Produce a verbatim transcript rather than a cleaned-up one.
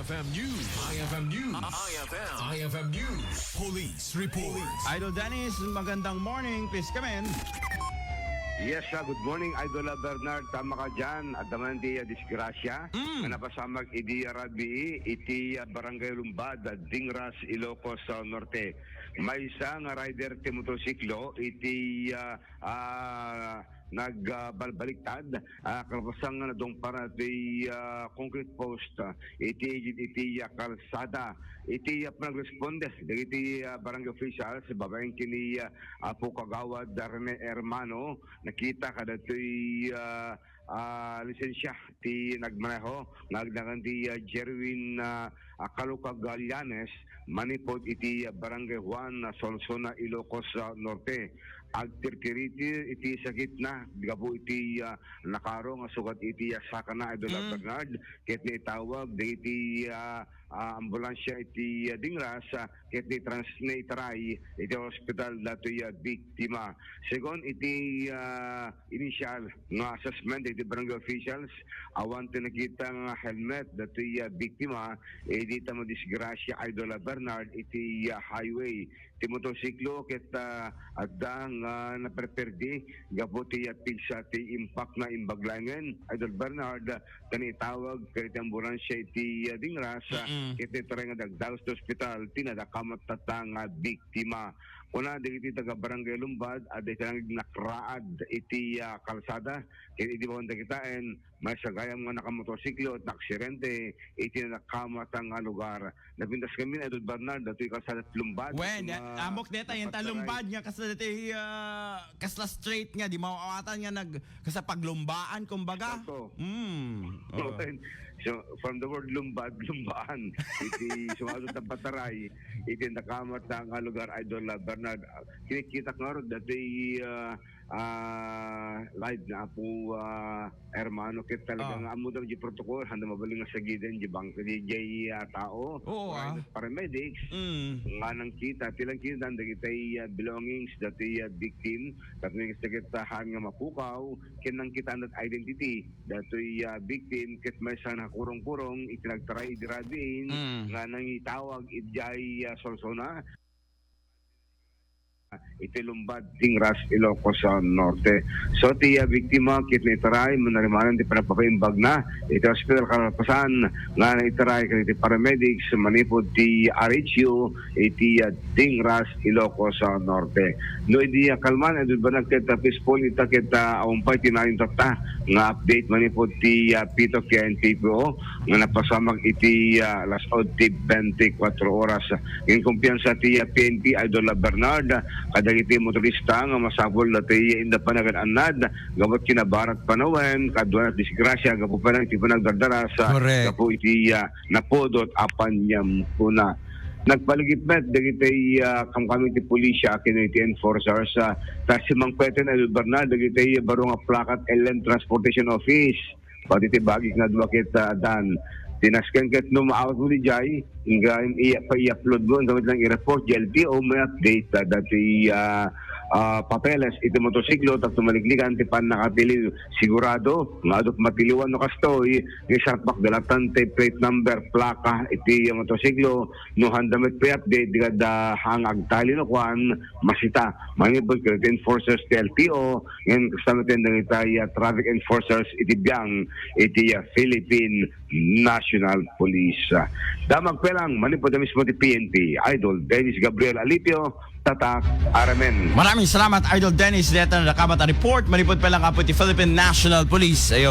F M News. I F M News. I F M. I F M News. Police report. Idol Dennis, magandang morning. Please come in. Yes, ah, good morning, Idol, ah, Bernard. Tama ka dyan. Adda man ti, ah, disgrasya Mm. nga napasamak idi, ah, rabii iti, ah, Barangay Lumbad, ah, Dingras, Ilocos, ah, Norte. Maysa nga rider ti motorsiklo iti, ah, ah, nag, ah, balbaliktad, ah, kalpasan nga nadungpara ti, ah, concrete post, ah, iti, iti, ah, kalsada. Iti, ah, panagresponde dagiti, ah, barangay officials babaen ken ni, ah, Apo Kagawad Rene Hermano, nakita kadatoy, ah, ah, lisensya ti nagmaneho nga agnagan ti, ah, Jerwin, ah, ah, Calocag Gallanes, manipod iti, ah, Barangay Juan, ah, Solsona, Ilocos, ah, Norte. Agtirtiriti iti sakitna gapu iti, ah, nakaro nga sukat iti, ah, sakana, Idol, mm, Bernard, ket naitawag dagiti, ah, ah, ambulansya iti, ah, Dingras, ah, ket naitrans-, naitaray iti ospital datoy, ah, biktima. Segun iti, ah, initial nga assessment iti barangay officials, awan ti nakita nga helmet datoy, ah, biktima, idi ta madisgrasya, Idol, ah, Bernard, iti, ah, highway. Ti motorsiklo ket, ah, adda nga naperperdi gapu ti, ah, pigsa ti impact na imbag laengen, Idol Bernard, ken itawag ket iti ambulansya iti, ah, Dingras, ah, mm, ket naitaray nga dagdagus ti ospital ti nadakamat tatta nga biktima. Kuna dagiti taga-Barangay Lumbad, adda iti nakraad iti, ah, kalsada, ket idi mapan dagitaen, maysa gayam nga nakamotorsiklo et naaksidente iti nadakamat nga lugar. Napintas kami, Idol Bernard, datoy kalsada ti Lumbad. Wen, iti ma-, amok deta, yan ta napatay. Lumbad nga kasla deti, ah, kasla straight nga, di maawatan nga nag-, kasla paglumbaan, kumbaga. Sakto. Mm. Oo. So, from the word lumbad, lumbaan. Iti sumalut ang pataray, iti nakamat nga lugar, Idol, ah, Bernard. Ah, kinikita ko nga ron, dati, ah, ah, live na Apo, ah, Hermano, ket talaga, ah, nga ammo dagiti protocol, handa mabalin nga sagiden, di bang, di, di, ah, tao, oo, ah, paramedics, mm, nga nangkita, ti langkita, dagiti, ah, belongings, dati, ah, victim, tapno dagiti, ah, haan nga mapukaw, ken nangkita that identity, datoy, ah, victim, ket maysa nga nakurong-kurong, iti nagtaray, idi rabiin, mm, nga nangitawag, idiay, ah, Solsona, iti Lumbad, Dingras, Ilocos, ah, Norte. So, ti, ah, biktima, ket naitaray, manarimanan ti panagpapaimbagna, iti hospital kalpasan, nga naitaray, ken iti paramedics, manipod ti R H U, iti, ah, Dingras, Ilocos, ah, Norte. No, idi, ah, kalman, adu ba nagkita peaceful, ita kita, ah, umpay ti nayon tatta, nga update manipod ti, ah, pito ken T P O, nga napasamak iti, ah, las onse bentikwatro oras. Ken kumpiyansa ti, ah, P N P, Idol, ah, Bernard, kadagiti motorista nga masapul dati, ah, inda panagan-annad, gapu ti nabarat panawen, kaduana disgrasya, gapu pay iti panagdardaras, ah, correct, gapu iti, ah, napudot a paniagkuna. Nagpaligipmet dagiti, ah, kamkam iti pulisya ken iti enforcers, ah, ta simmangpeten, Idol Bernard, dagiti baro nga plakat L M Transportation Office. Pati ti bagik nga dua ket, ah, dan. Tinasken ket no maawat mo di jay, ingga iya, pa-i-upload mo, ingga met lang i-report, di L T O, may update, ah, dati, ah, ah, papeles iti motorsiklo, tapno maliklikan ti pannakatiliw. Sigurado, nga adut matiliwan no kastoy, nga isarpak da latan ti plate number, plaka, iti, ah, motorsiklo, no handa met pay update, di kada hang agtali no kuan, masita. Manipud ket enforcers ti L T O, ngem kasta met dagiti, ah, traffic enforcers iti biang iti, ah, Philippine National Police. Damag pay lang, manipud a mismo ti P N P, Idol Dennis Gabriel Alipio, Tatak R M N. Maraming salamat, Idol Dennis. Deta na nakamat a report, manipud pay lang, Apo, ti Philippine National Police. Ayo.